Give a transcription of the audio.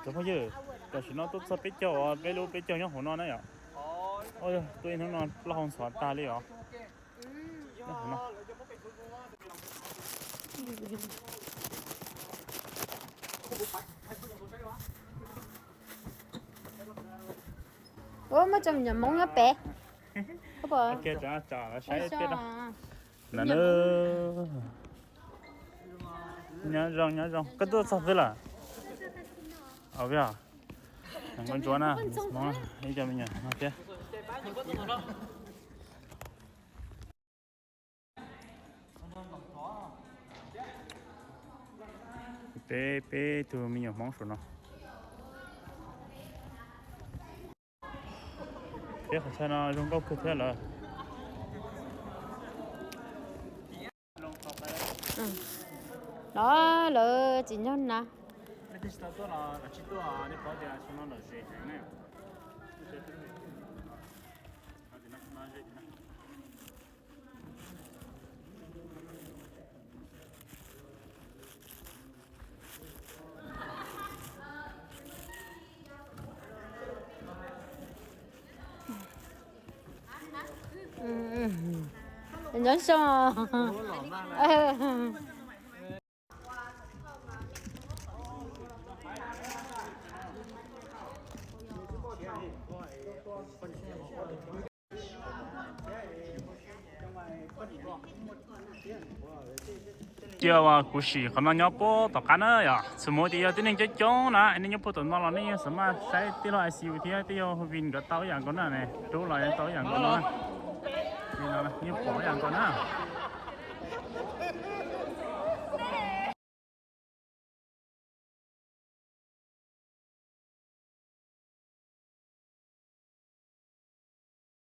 Cov phooj ywg, tam sim no tuaj txog peb caug os, peb lub peb caug nyob hauv no na yom. Tuaj ib hnub no plaub hau ntxhov tag li os. Ua muaj cov me nyuam Hmoob nyob pem. Nyob zoo, nyob zoo. Koj tuaj txog twg lawm? Nkauj Ntsuab na, ib co me nyuam no thiab. Peb, peb tug me nyuam Hmoob saum no. Peb qhov chaw no zoo nkauj kawg thiab lawm. Los lawv tsis nyob na. Nyob zoo. Cia kuv sim qhov no nyob puag tom qab na yom, txhua mus tias yog tib neeg coob coob na, nej nyob puag tom no los nej yeej xav maj saib tij laug I C U thiab tij laug Vin nkawd tau ib yam nkaus na ne, Rub los yeej tau ib yam nkaus no, yeej pom ib yam nkaus na.